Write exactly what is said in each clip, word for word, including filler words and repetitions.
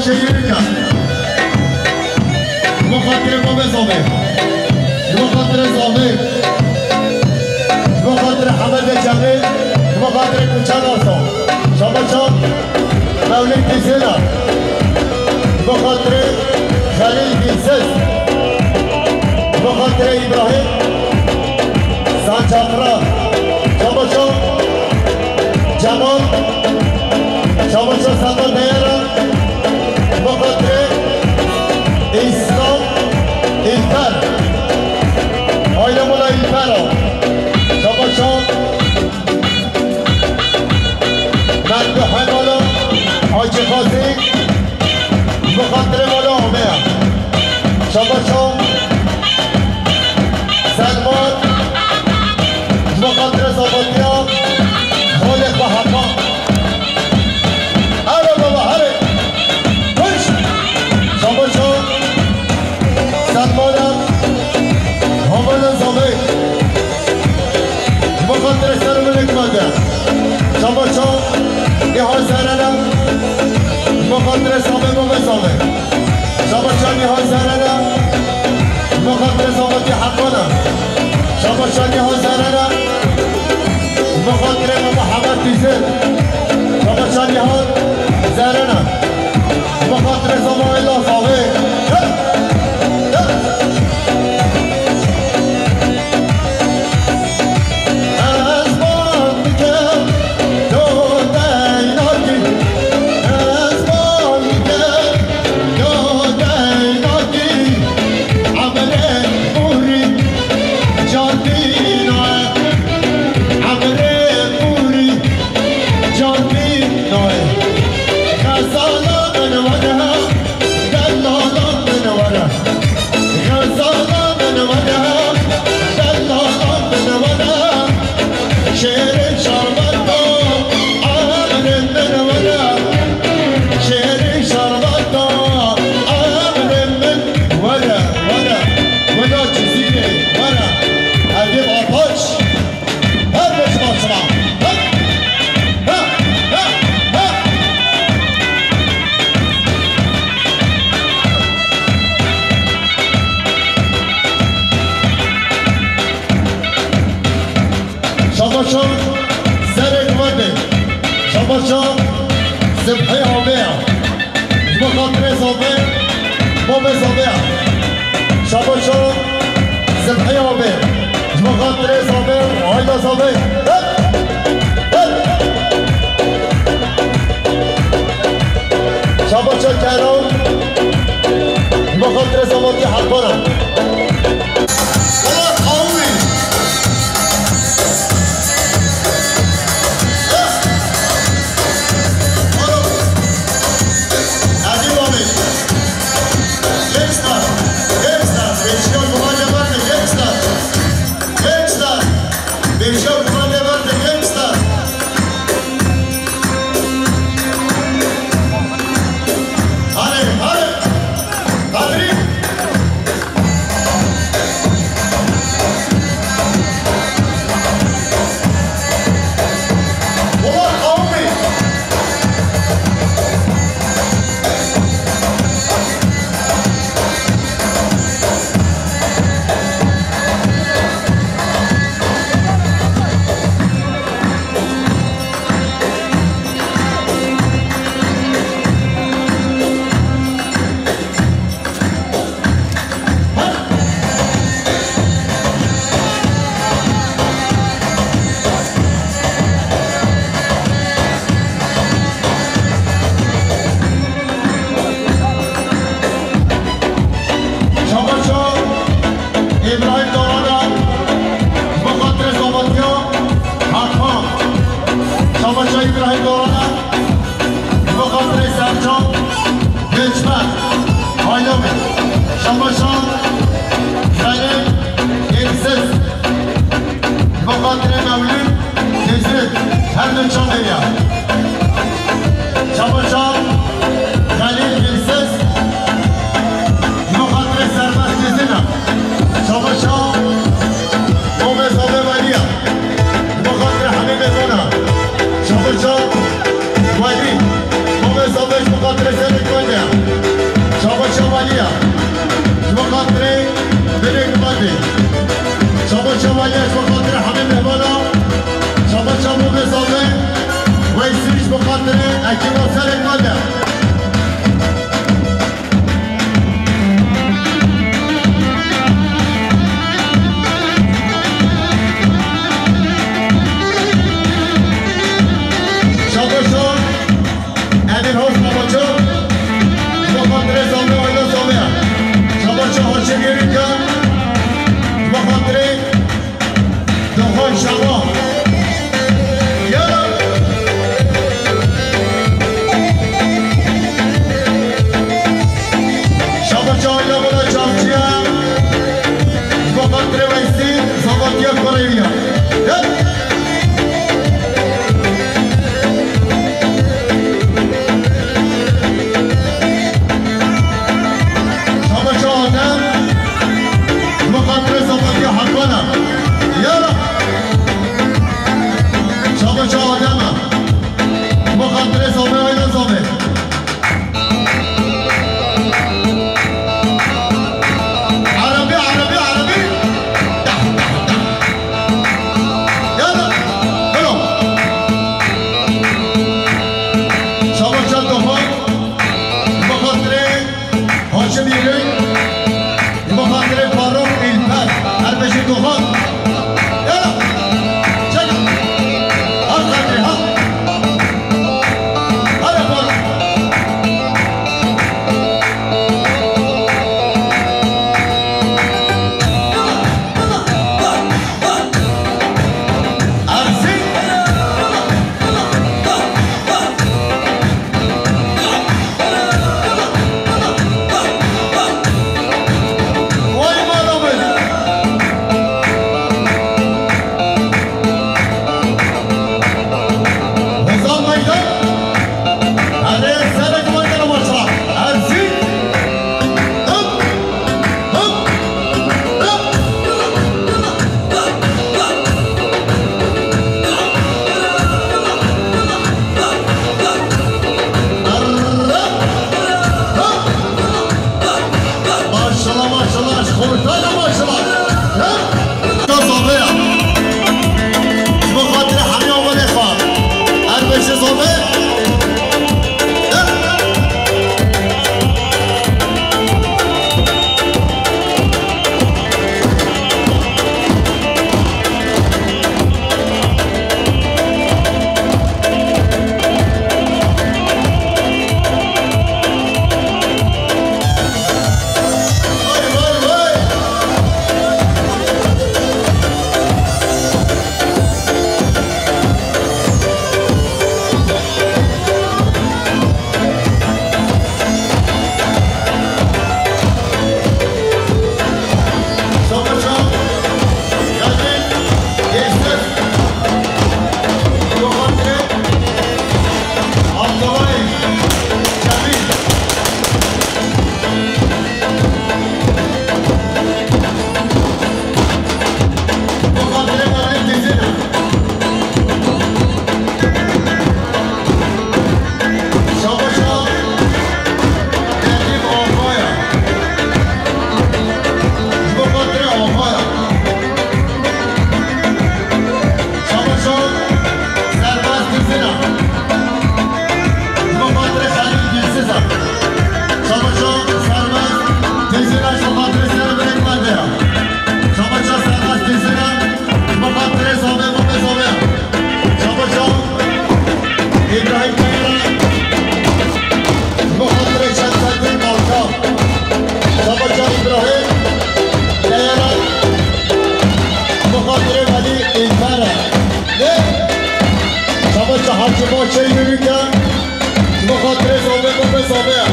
Ji bo xatirê Mamê Zavê. Ji bo xatirê Zavê. Ji bo xatirê Hemedê Cemê. Ji bo xatirê Kuçan Arsa. Şabaşa Mewlid Dîzêna. Ji bo xatirê Xelîl Dînsiz. Ji bo xatirê Îbrahîm Sancaqra. Şabaşa Cemal. Şabaşa Seta Deyera. Bi xatirê Îslam Îlper. Aile mala Îlper a. Şabaşa Mehdi Hemala Hacı Gazi. Bi xatirê mala Ameya. Şabaşa Selman. Bi xatirê Zabatiya. Xalê xwe Heqan. Here baba, here. Koş. Şabaşa. Selmana. Havana Zavê. Ji bo xatirê ser milik me de. Şabaşa. Nihal Zerena. Ji bo xatirê Zavê, Zavê, Zavê. Şabaşa Nihal Zerena. Ji bo xatirê Zavatî Heqana. Şabaşa Nihal Zerena. Ji bo xatirê Mama Hemed Dîzir. Şabaşa Nihal Zerena. Ji bo xatirê Zama Ela Zavê. Ez bang dikim, do deynakî. Ez bang dikim, do deynakî. Emrê borî cardîna. Emrê borî cardîna. Xezala min were, delala min were. Xezala min were, delala min were. Şêrê şarbeta, emrê min were. Şêrê şarbeta, emrê min were, were. Wela Cizîrê, were. Edîb Ataş. Her beş başla. Ha! Ha! Ha! Ha! Şabaşa serê guhê. Şabaşa Sibhê Ameya. Ji bo xatirê Zavê, Mamê Zavê ya. Şabaşa Sibhê Amê. Ji bo xatirê Zavê, aîla Zavê. Hey! Hey! Şabaşa Keran. Ji bo xatirê Zavatî Heqana. Wala qawî. Hey! Alo. Edî Mamê. Gençler, gençler, pêşiya guhê berdin, gençler. Gençler, pêşiya guhê berdin, gençler. Hadi, hadi. Kadrî. Ulan qawmî. Şabaşa Îbrahîm Dorana, ji bo xatirê Zavatiya Heqan. Şabaşa Îbrahîm Dorana, ji bo xatirê Sercan Hikmet, aîla min. Şabaşa Xelîl Êksiz. Ji bo xatirê Mewlûd Hicret, her du çavê ya. Şabaşa Xelîl Dilsiz, ji bo xatirê Serbest Dizina. Şabaşa Momê Zavê Welî ya. Ji bo xatirê Hemîdê Zona. Şabaşa Welî. Momê Zavê ji bo xatirê Serê Kode ya. Çêyirîke, ji bo xatirê Zobê, Zobê, Zobê ye.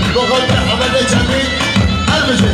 Ji bo xatirê Hemedê Çemî, her bijî.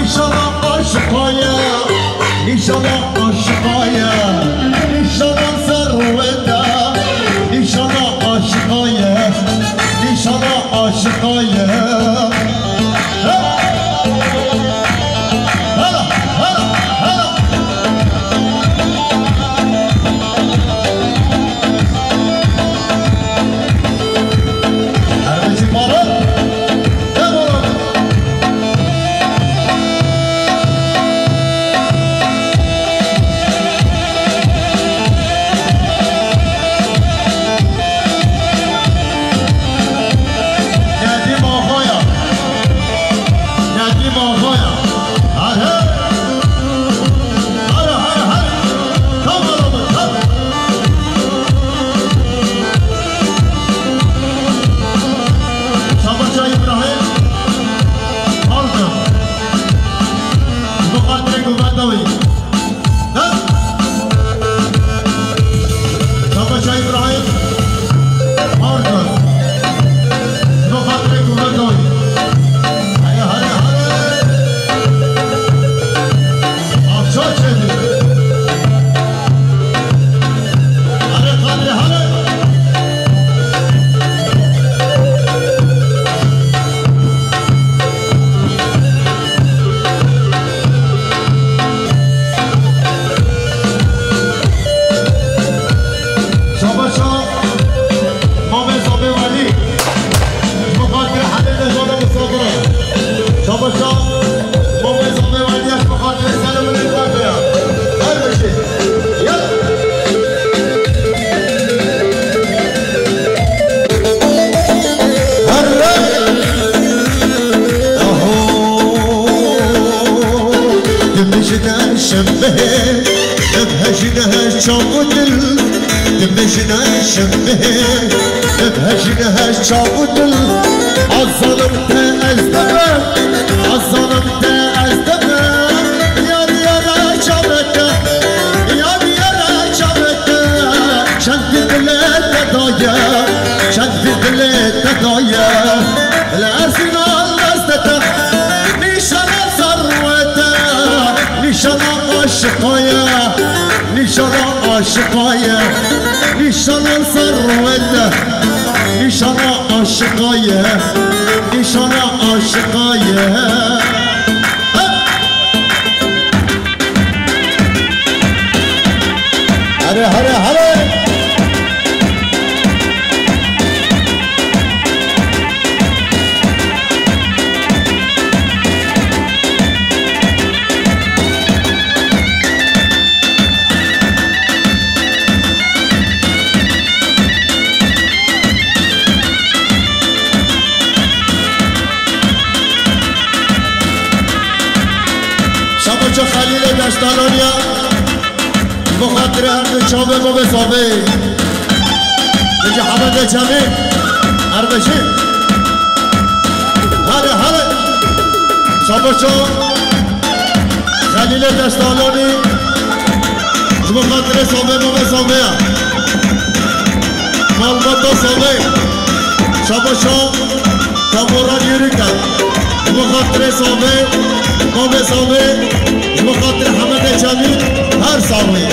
Nîşana aşiqa ye, nîşana aşiqa ye, nîşana serweta, nîşana aşiqa ye, nîşana aşiqa ye. Hala, hala, hala. Her bijî mala. Şabaşa Îbrahîm, Balkan. Ji bo xatirê guvenda wî. Şabaşa Îbrahîm, Balkan. Ji bo xatirê guvenda wî. Hale, hale, hale. Aşağı çevir. Hale, hale, hale. Şabaşa Mamê Zabê Welî. Ji bo xatirê Helê Nejada misafir e. Şabaşa Mamê Zabê Welî ya ji bo xatirê ser û milê xwe ya. Her bijî. Ya. Dimijne şembehê, dimijne çav û dil, dimijne şembehê, dimijne çav û dil. Azanim te ez dibim, azanim te ez dibim. Yar yara çaveke, yar yara çaveke, çend dilê te daye, çend dilê te daye. Li erzînan destê te, nîşana serwete, nîşana aşiqa ye, nîşana aşiqa ye, nîşana serwete, nîşana aşiqa ye, nîşana aşiqa ye. Here, here, here! Şabaşa Xelîlê Deştaloniya. Ji bo xatirê her du çavê Mamê Zavê. Ji Hemedê Çemî. Her bijî. Hale, hale. Şabaşa Xelîlê Deştalonî. Ji bo xatirê Zavê, Mamê Zavê ya. Malbata Zavê. Şabaşa Taboran Yürüken. Ji bo xatirê Zavê, Mamê Zavê, ji bo xatirê Hemedê Çemî, her Zavê.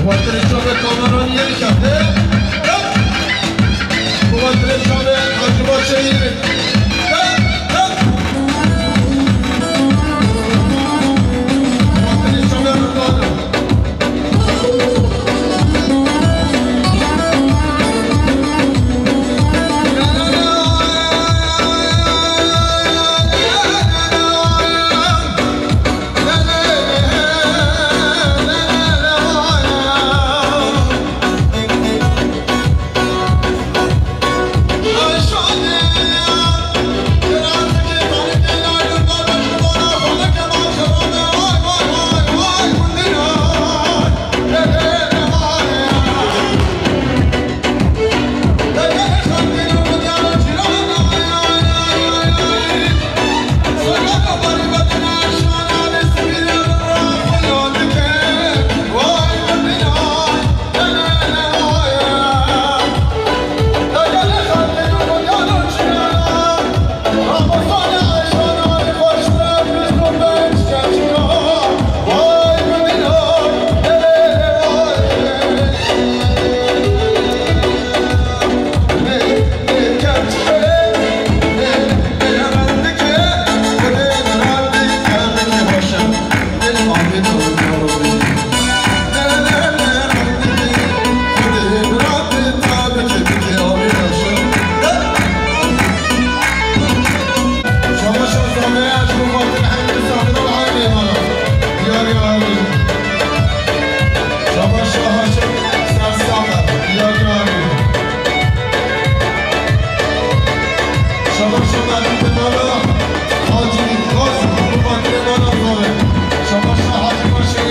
Xatirê çavê kameran yê dikeve. Xatirê çavê Hacı Başê yê. Xatirê çavê Rıdvanê. Şabaş Şabaş Hacı Başê, Şabaş Hacı Başê, Şabaş Hacı Başê, Şabaş Hacı Başê, Şabaş Hacı Başê,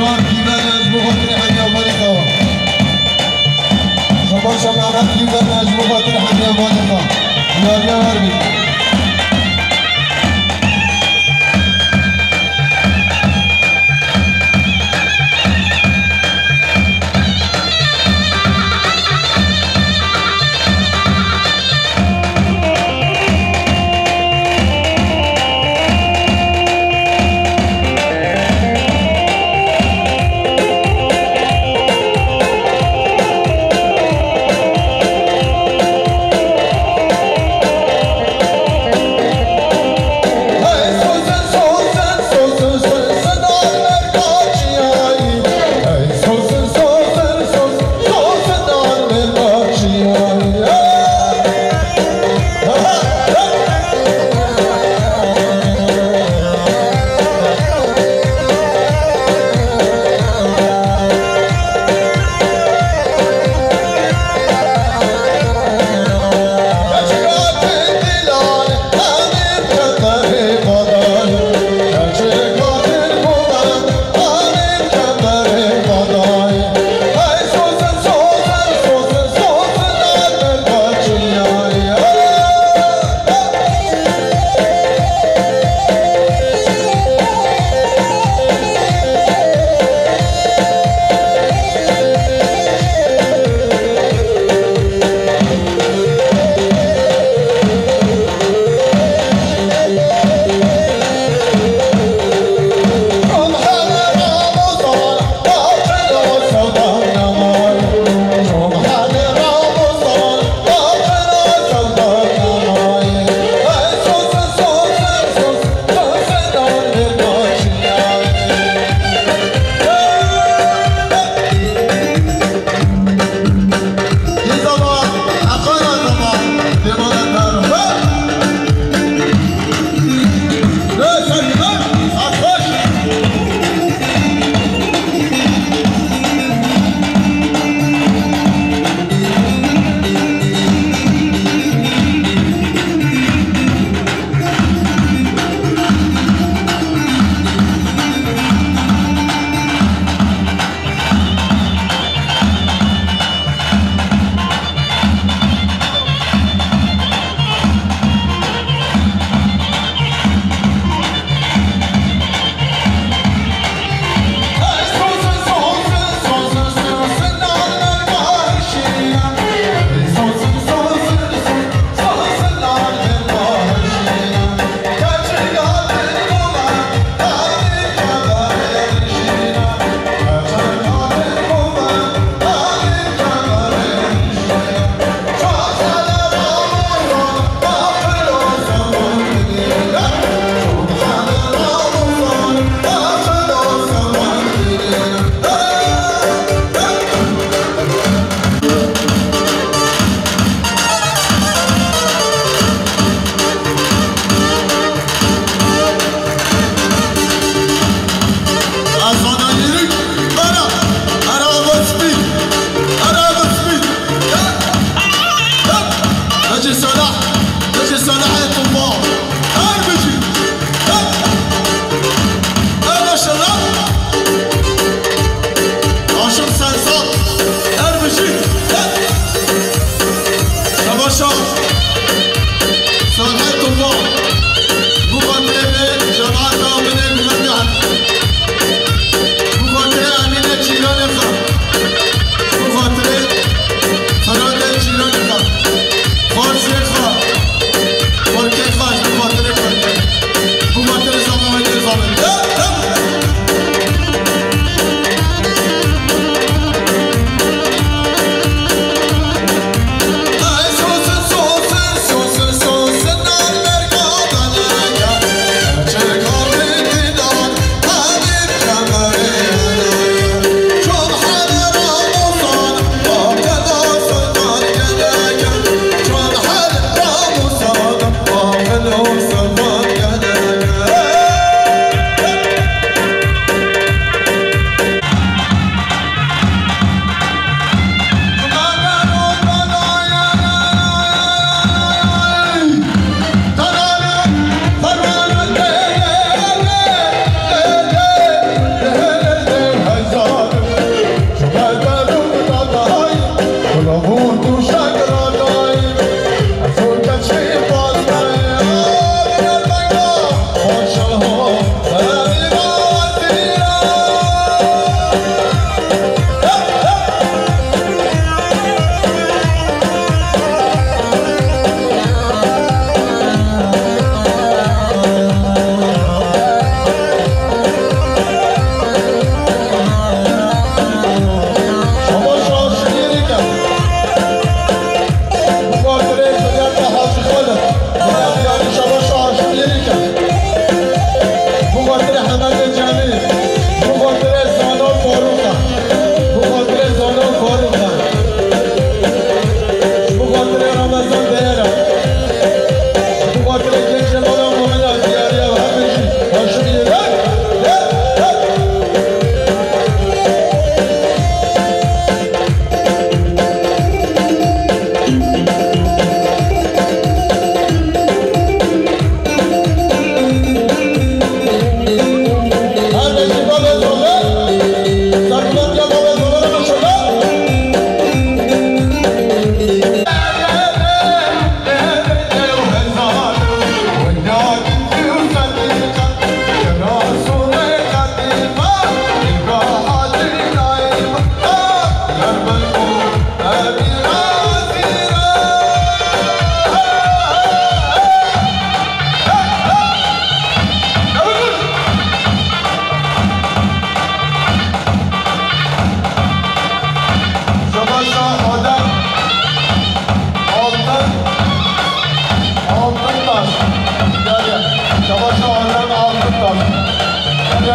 Kîvene ji bo xatir hemiya malê xwe. Şabaş Mehmet Kîvene ji bo xatir hemiya malê xwe. Diyariya wer bî.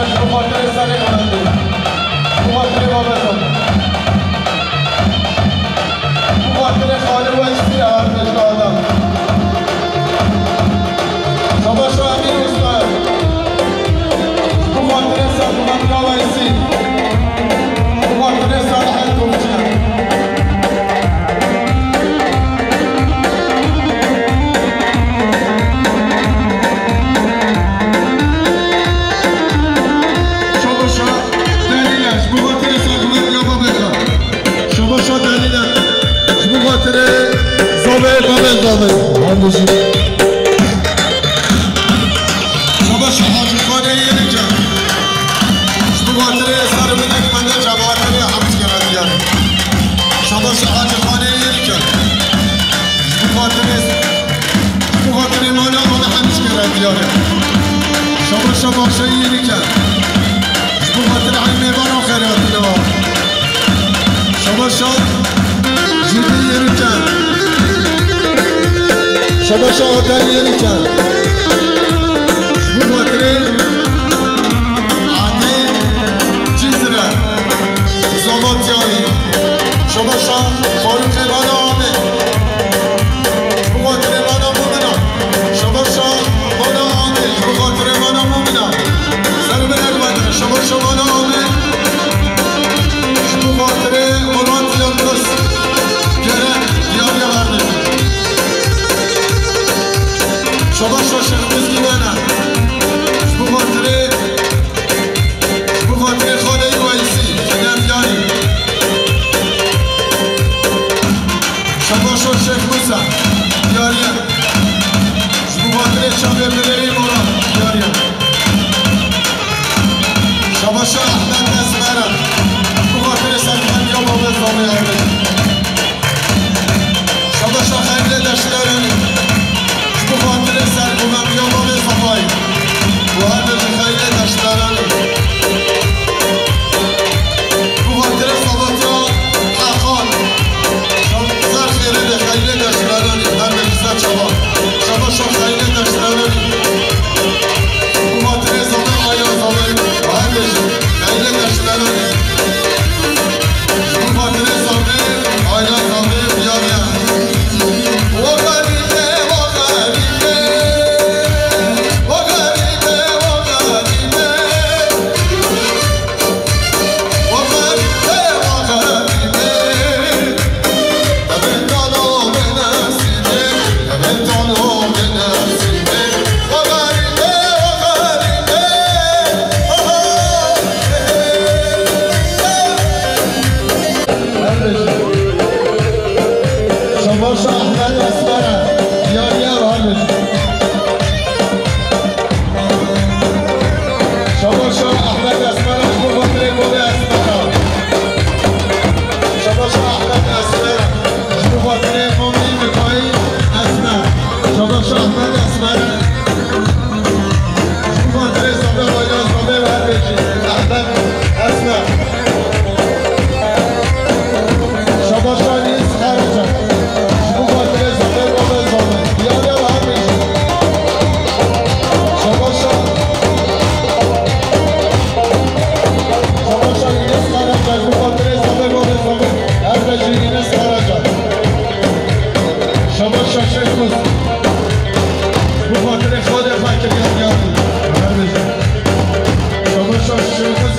Ji bo xatirê serê Elendê. Ji bo xatirê babê xwe. Ji bo xatirê xalê Weysî ya Erdê ji Adam. Şabaşa Emîr Usta. Ji bo xatirê serhildanê Weysî. Ji bo xatirê Salihê Topçu. Şabaşa Delîle, ji bo xatirê serhildanê ya babê xwe. Şabaşa Delîle, ji bo xatirê zavê babê zavê. Em bijî. Şabaşa Hacî Xanê Yenikan. Ji bo xatirê serhildanê cemaatê Hemdî Kerendiyarê. Şabaşa Hacî Xanê Yenikan. Ji bo xatirê, ji bo xatirê mala Mala Hemdî Kerendiyarê. Şabaşa Baxşeyî Yenikan. Ji bo xatirê Hemê Baran xeratî lewa. Şabaşa Cîdî Yenikan. Şabaşa Otel Yenikan. Ji bo xatirê Adê Cizre. Zava Diyarî. Şabaşa Farûqê Mala Amê. Ji bo xatirê Mala Mumina. Şabaşa Mala Amê. Ji bo xatirê Mala Mumina. Ser bi ek bende. Şabaşa Mala Amê. Ji bo xatirê Murat Yildiz. Kerem, Diyarî Erdê. Şabaşa Şêx Mizgî Bene. Ji bo xatirê Ji bo xatirê xalê Weysî, Kerem Diyarî. Şabaşa Şêx Musa, Diyarî. Ji bo xatirê çavê birê wî Murat, Diyarî. Şabaşa Ehmed Esmera. Ji bo xatirê serhildanê ya babê zavê Erdê. Şabaşa Xeyrê Deşleranî. Ji bo xatirê serhildanê ya babê zavayî. Û her bijî Xeyrê Deşleranî. Ji bo xatirê Sabatiya Heqan. Şab-, ser xêrê de Xeyrê Deşleranî. Her bijî ser çava. Şabaşa Xeyrê Deşleranî. Ji bo xatirê zavê Ayaz Alay. Her bijî Xeyrê Deşleranî. Ji bo xatirê Sabê, Ayaz Sabê, Diyarî. O xerîbê, o xerîbê. O xerîbê, o xerîbê. O xerîbê, o xerîbê. Şabaşa Ehmed Esmera, Diyarî. Şabaşa Ehmed Esmera, ji bo xatirê Mûmî Esmera. Şabaşa Ehmed Esmera, ji bo xatirê Mûmî Mikaîl Esmer. Şabaşa Ehmed Esmera, ji bo xatirê Zafer Ayaz, Zafer Werbecî, Ehmed Esmer. Şabaşa Enis Karaca. Ji bo xatirê Zafer Babê Zafer. Diyarî ya her bijî. Şabaşa. Şabaşa Enis Karaca. Ji bo xatirê Zafer Babê Zafer. Her bijî Enis Karaca. Şabaşa Şêx Mus. Ji bo xatirê xalê xwe kiriya Diyarî. Her bijî. Şabaşa Şêx Mus.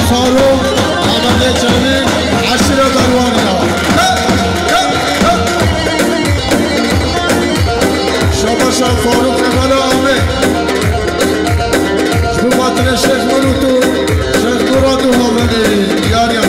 Farûq, Amedê Cemîl, eşîre Berwan ya. Şabaşa Farûq Emel Amê. Ji bo xatirê Şêx Murût û Şêx Murad û Havenê, diyariya.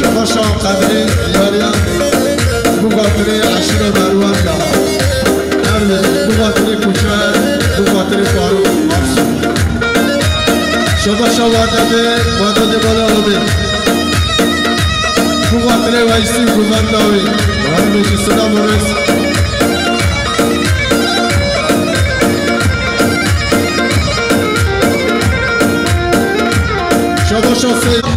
Şabaşa Qedrî, diyariya, bu xatirê eşîre Merwan ya. Her bu xatirê kuçe, bu xatirê Farûq Afşin. Şabaşa Wedadê, Wedadê bala Amê. Bu xatirê Weysî, Guvenda wî. Her bêjî silav û rêz. Şabaşa Seyîd.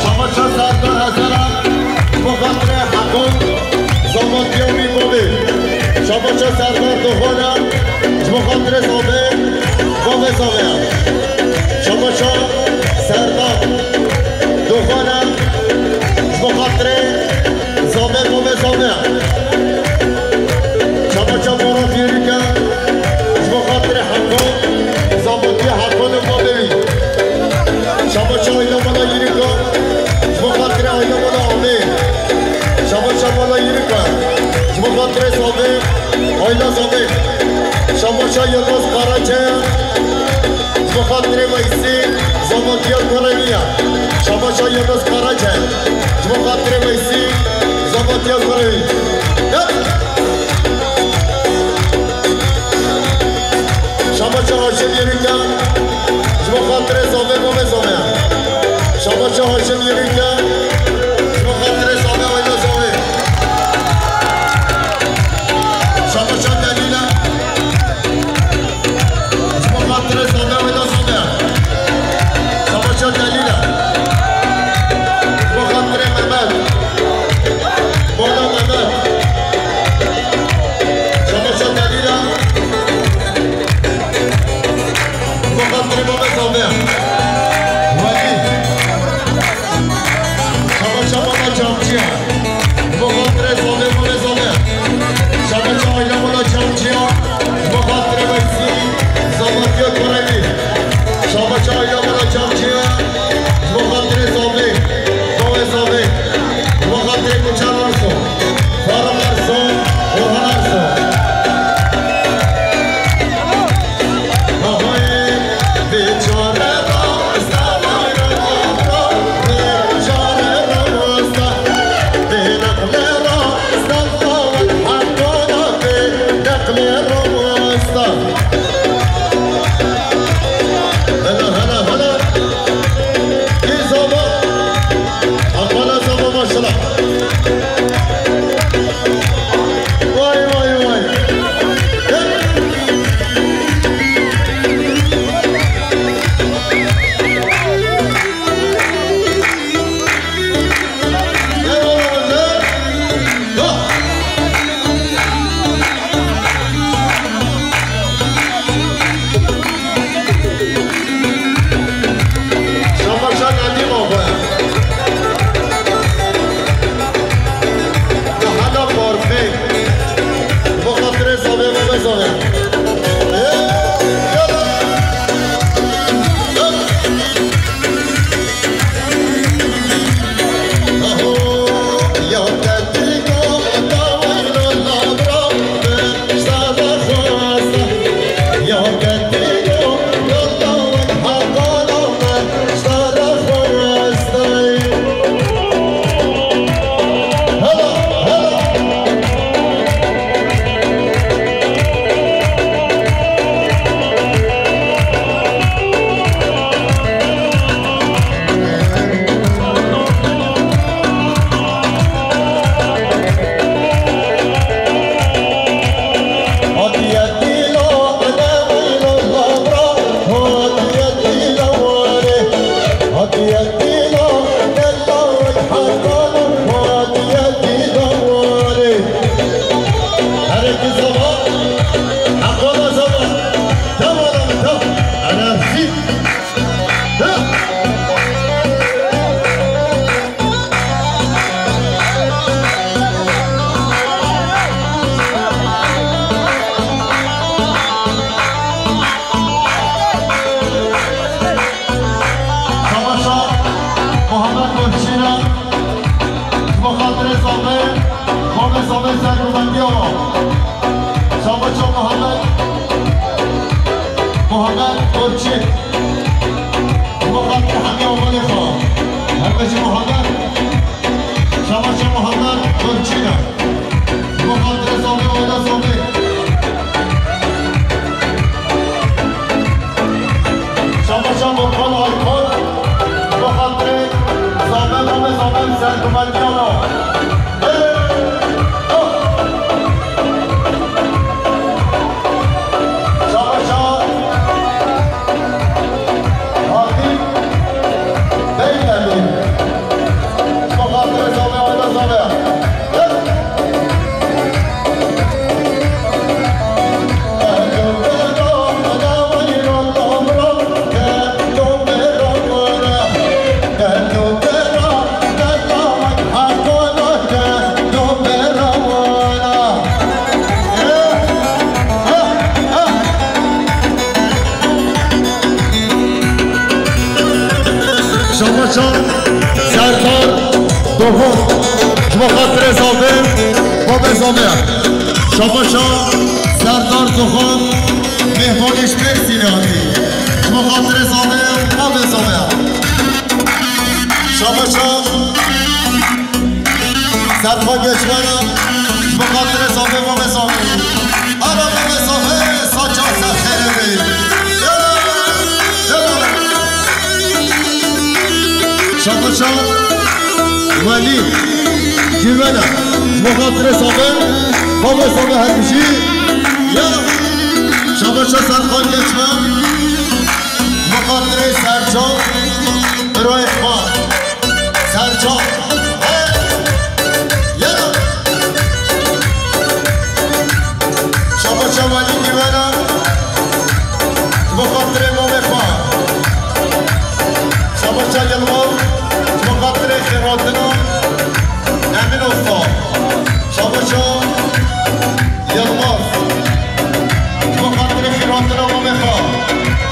Şabaşa Serdar Hezara, ji bo xatirê Heqo, zamantiya wî bavê. Şabaşa Serdar Doxana, ji bo xatirê zavê, bavê zavê. Şabaşa Serdar Doxana, ji bo xatirê zavê, bavê zavê. Şabaşa Bora Fîrîka, ji bo xatirê Heqo, zamantiya Heqo li bavê wî. Şabaşa Ayla Mala Yirika, ji bo xatirê Ayla Mala Amê. Şabaşa Mala Yirika, ji bo xatirê Zavê, Ayla Zavê. Şabaşa Yilmaz Karaçaya, ji bo xatirê Weysî, zamantiya kurê wî ya. Şabaşa Yilmaz Karaçaya, ji bo xatirê Weysî, zamantiya kurê wî. Şabaşa Haşim Yirika, ji bo xatirê Zavê, bavê Zavê. Şabaşa Haşim Yirika, ji bo xatirê Zavê, Ayla Zavê. Şabaşa Delîla, ji bo xatirê Zavê, Ayla Zavê. Şabaşa Delîla, ji bo xatirê Mehmet. Bala Mehmet. Şabaşa Delîla. Ji bo xatirê bavê Zavê. Welî. Samet Sergovendiya. Şabaşa Muhammed, Muhammed Koçi. Muhammed hemî omelê xwe. Hemê jî Muhammed. Şabaşa Muhammed Koçi ne. Muhammed Rezavi, Oyda Zavi. Şabaşa Volkan Aykol. Bo xatirê Zabe, Zabe, Zabe, serguvendiya me. Hey! Oh! Şabaşa Hatîp Beylemî. Bo xatirê Zabe, Zabe, Zabe. Şabaşa Serdar Doxon, ji bo xatirê Zabe, babê Zabe. Şabaşa Serdar Doxon, mêhvanê ji Mêrsînê hatî. Ji bo xatirê Zabe, babê Zabe. Şabaşa Serkan Geçmena, ji bo xatirê Zabe, babê Zabe. Ara babê Zabe, saça ser xêrê bê. Yala, yala. Şabaşa Welî Gîvena, ji bo xatirê Zabe, babê Zabe her bijî. Yala. Şabaşa Serkan Geçmen, ji bo xatirê Sercan, birayê xwe. Sercan. Hey! Yala. Şabaşa Welî Gîvena, ji bo xatirê mamê xwe. Şabaşa Yilmaz, ji bo xatirê xêrhatina Emîn Usta. Şabaşa Yilmaz. Ji bo xatirê xêrhatina mamê xwe.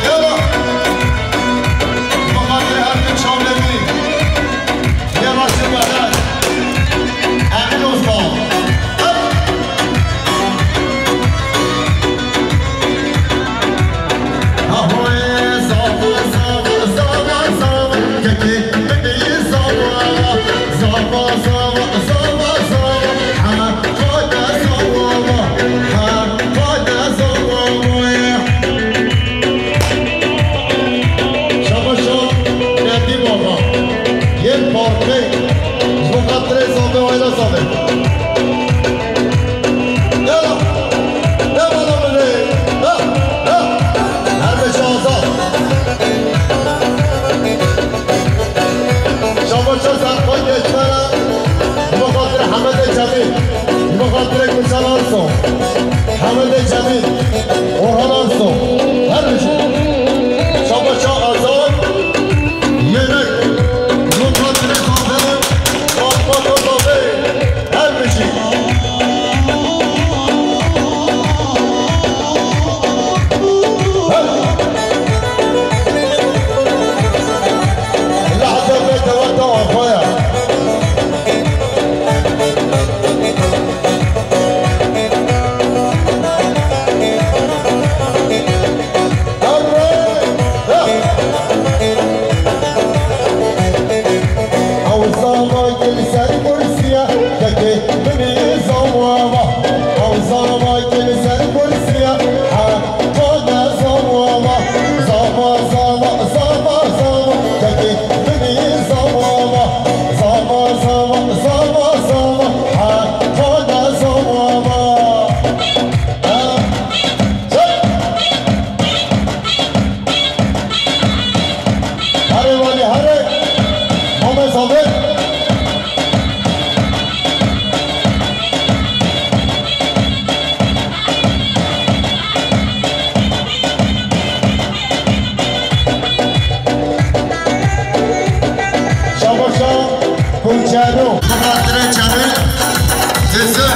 Yala. Ji bo xatirê her du çavlêmî. Yê raştê me her. Emîn Usta. Hey! Ahoyê zava, zava, zava, zava. Kekê min ê zava. Zava, zava, zava, zava. Ha, xwe de zava, ha, xwe de zava. Şabaşa Nedîm Axa. Yên Parkê. Ji bo xatirê Zabe, Ayla Zabe. Yala. Yala, yala, yala. Ha, ha. Her beşe azad. Şabaşa Serkan Geçmena, ji bo xatirê Hemedê Cemîl, ji bo xatirê Gulşen Arso, Hemedê Cemîl, Orhan Arso, her bijî. Şabaşa Azad, Yelek, ji bo xatirê Zabe, Fatma Zabe, her bijî. Ew zava yê li ser kursiya, kekê min ê zava va. Ew zava yê li ser kursiya, ha, xwe de zava va. Zava, zava, zava, zava, kekê min ê zava va. Zava, zava, zava, zava, ha, xwe de zava va. Ha. Herê welî herê. Mame Zabe. Şabaşa Kunçero. Xatirê Çerê. Sesi.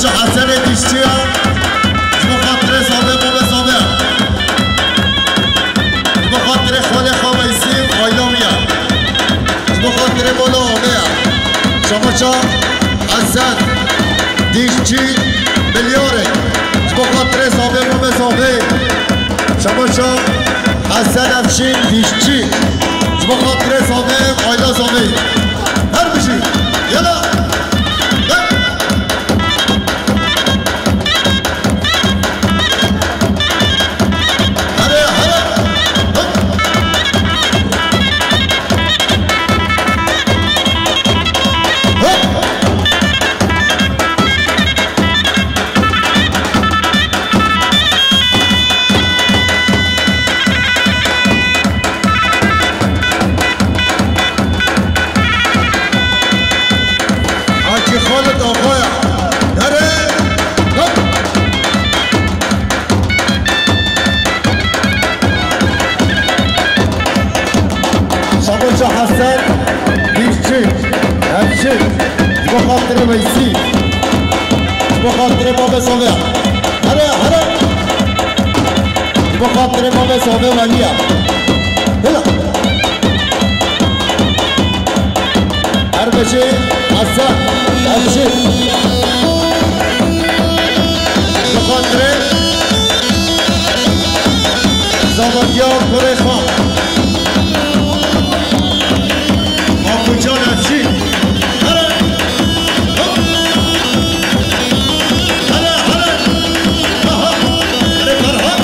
Ji Hesenê Dîşçiya, ji bo xatirê Zavê, Bavê Zavê. Ji bo xatirê xalê xwe Weysî û aîla wî ye. Ji bo xatirê mala Avê ye. Şamaşa Hesen Dîşçi milyarê. Ji bo xatirê Zavê, Bavê Zavê. Şamaşa Hesen Efşîn Dîşçi. Ji bo xatirê Zavê, aîla Zavê. Her bijî. Yala. Hacî Xalid Axaya. Nere? Hop! Şamoça Hesen Dîşçi, Hemşîr, ji bo xatirê Weysî, ji bo xatirê Bavê Zavê. Here, here! Ji bo xatirê Bavê Zavê Welî ye. Hila! Her bijî Hesen, her bijî. Bi xatirê zavetiya kurê xwe. Makucan Efşîn. Here! Hop! Here, here! Aha! Here, Ferhat!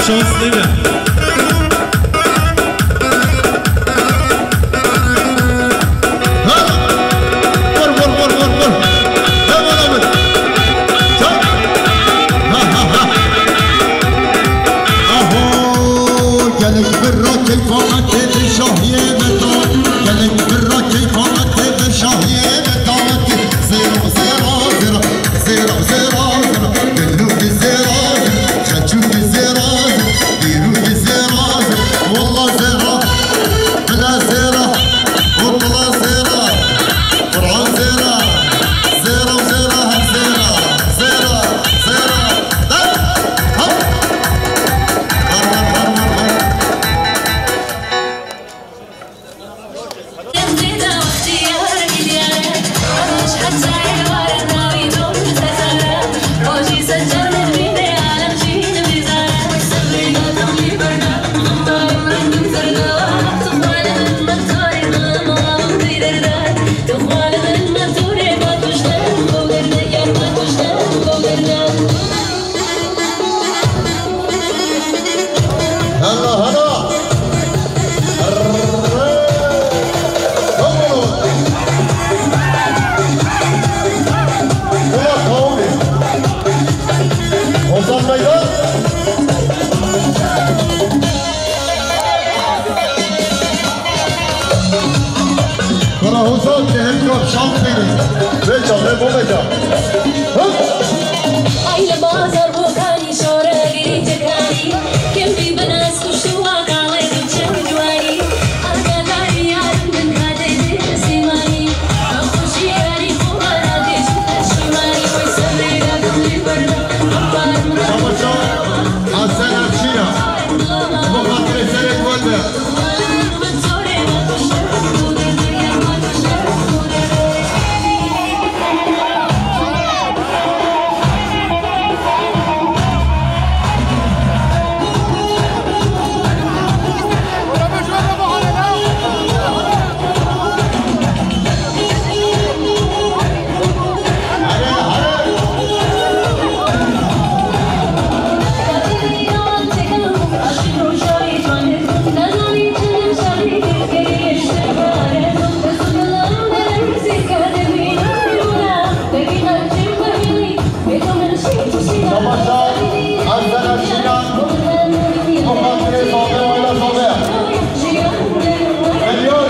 Şans değil mi? Ha! Vur, vur, vur, vur, vur. Devam et. Çak. Ha, ha, ha. Aho, gelin birra keyfa ete şahiye ve davet. Gelin birra keyfa ete şahiye ve davet. Zero, zero, zero. Zêra, zêra, zêra, gelo ki zêra, xeçû ki zêra, dîrû ki zêra, walla zêra, bila zêra, walla zêra, Quran zêra, zêra, zêra, hep zêra, zêra, zêra, hey, hop. Har, har, har, har, har. Hela, hela. Hozan Meydan. Wala Hozan, te hem kap şans verin. Veca, ve bu veca. Hı? Ay li bazar bokanî şore girî tekarî. Kevî bi nas kuştu wa kalê tu çend cuarî. Agadarî yarim bin kadê dê sîmanî. Axuşî yarî xora radê ji te şumarî. Oy serê ya dûrî berda. Hasan Erçiya. Bu xatirê serê gol be. Savaşa Hasan Erçiyan, bu xatirê sobe, wela sobe. Geliyor.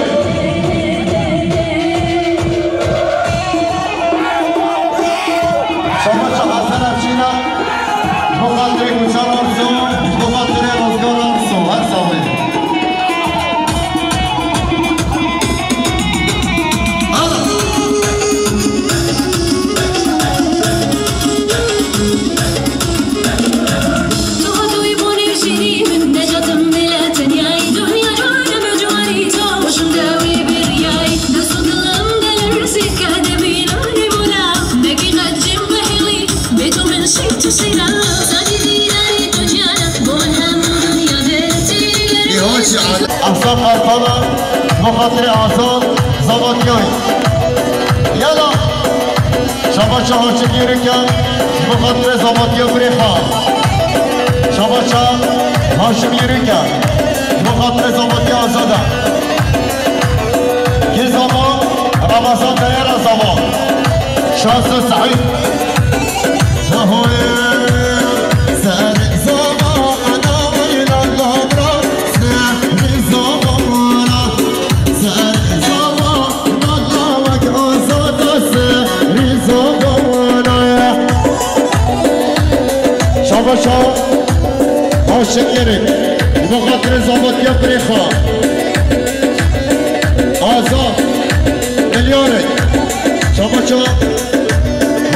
Savaşa Hasan Erçiyan, bu xatirê Gülşen Arsu, bu xatirê Rozgar Arsu. Her sağ olun. Îhoçî Ehsan Kartala, bi xatirê Azad, Zavatiyayê. Yala, şabaşa Haşim Yürüken, bi xatirê Zavatiya Birêxa. Şabaşa Haşim Yürüken, bi xatirê Zavatiya Azada. Kê zava, Ramazan Deyera zava. Şahsı Said. Ahoy, ser zava, ana, weyla, labra, ser zava, ana.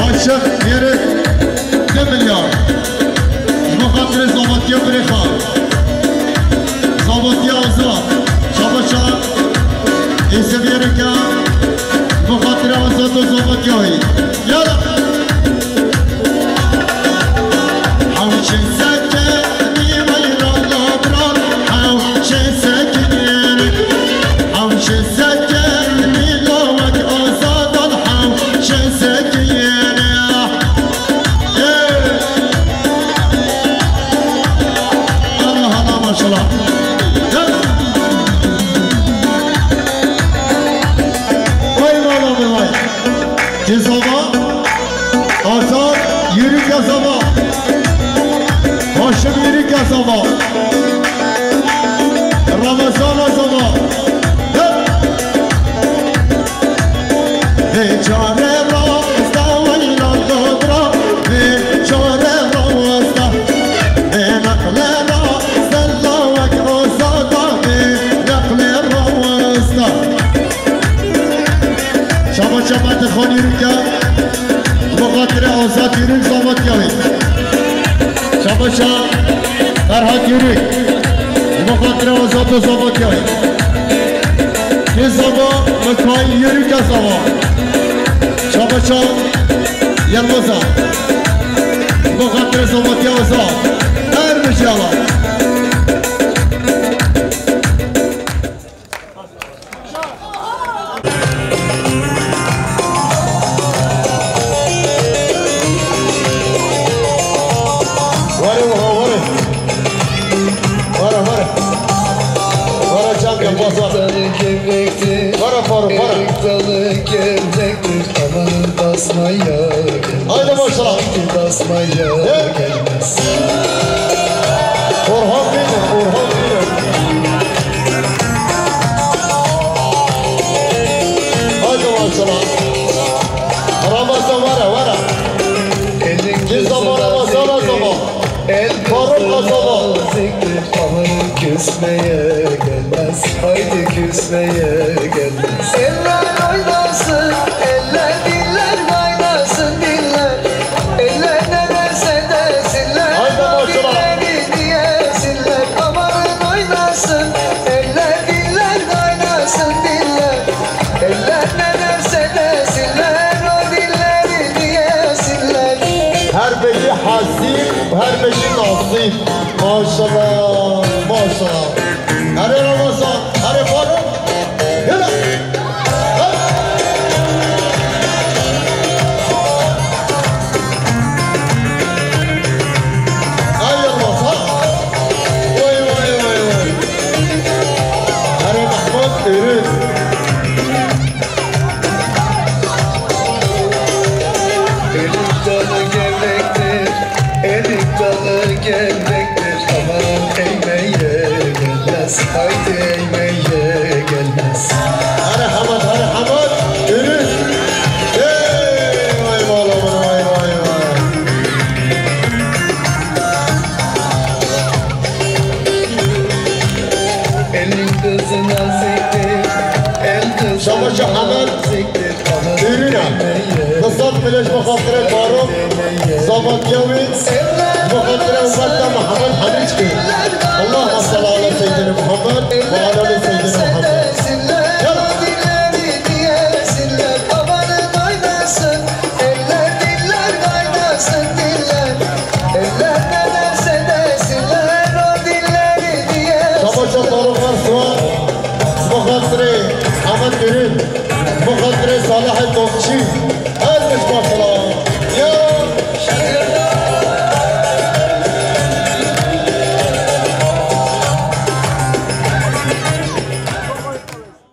Aşık yeri bir milyar. Ji bo xatirê zavatiya birêxa. Zavatiya azad. Şabaşa. Êseviyereke. Ji bo xatirê azad û zavatiya wî. Yala. Hewşe sekinî weyran labran. Hewşe sekinî. Hewşe sekinî lawek azadan. Hewşe sekinî. Ê! Allah Allah, maşallah. Gel. Vay, vay, vay, vay. Cezava. Azad, yürük yazava. Haşim yürük yazava. Ramazan yazava. Hep. Biçare rasta weylan dobra, biçare rasta. Bê neqle rasta, lawek azada, bê neqle rasta. Şaba şaba te xanî rike. Bi xatirê Azad Yürük zavatiya wî. Şabaşa Ferhat Yürük. Bi xatirê Azad û zavatiya wî. Kê zava Mikail Yürük e zava. Şabaşa Yılmaz a. Bi xatirê zavatiya wî za. Her bijala. Were wiha, were. Were, were. Were, can gel, bas, were. Were, were, were. Erik dalı gevrektir, aman basmaya gelmez. Haydi maşallah. Haydi basmaya gelmez. Orhan Bey'dir, Orhan Bey'dir. Haydi maşallah. Ramazan var ya, var ya. Elin Ki zaman Ramazan, Ramazan. El Faruk Ramazan. Naziktir, aman küsmeye gelmez. Haydi küsmeye gelmez. Eller oynasın, eller diller kaynasın, diller. Eller ne derse desinler, Haydi maşallah. Dilleri diyesinler. Amanın oynasın, eller diller kaynasın, diller. Eller ne derse desinler, o dilleri diyesinler. Her bêjî hazîr, her bêjî nasîb. Maşallah, maşallah. Erê Ramazan, erê Faruk. Yürü. Ay Allah, ha? Vay, vay, vay, vay. Erê Mahmut, ürün. Erik dalı gevrektir, erik dalı gevrektir. Aman eğmeye gelmez, haydi eğmeye gelmez. Hadi Hamad, hadi Hamad, yürü. Hey, vay, vay, vay, vay, vay, vay. Elin kızına siktir, el kızına Şabaşa Hamad. siktir. Ürüne. Qisat Qiliç bi xatirê Faruk, zavatiya wî, bi xatirê ummeta Muhammed Hemîçkî. Allahümme salli ala seyyidina Muhammed ve ala ali seyyidina Muhammed. Yalla. Savaşa Faruk Ersoy, bi xatirê Ahmet Ürün, bi xatirê Salih Topçu, her biş başla.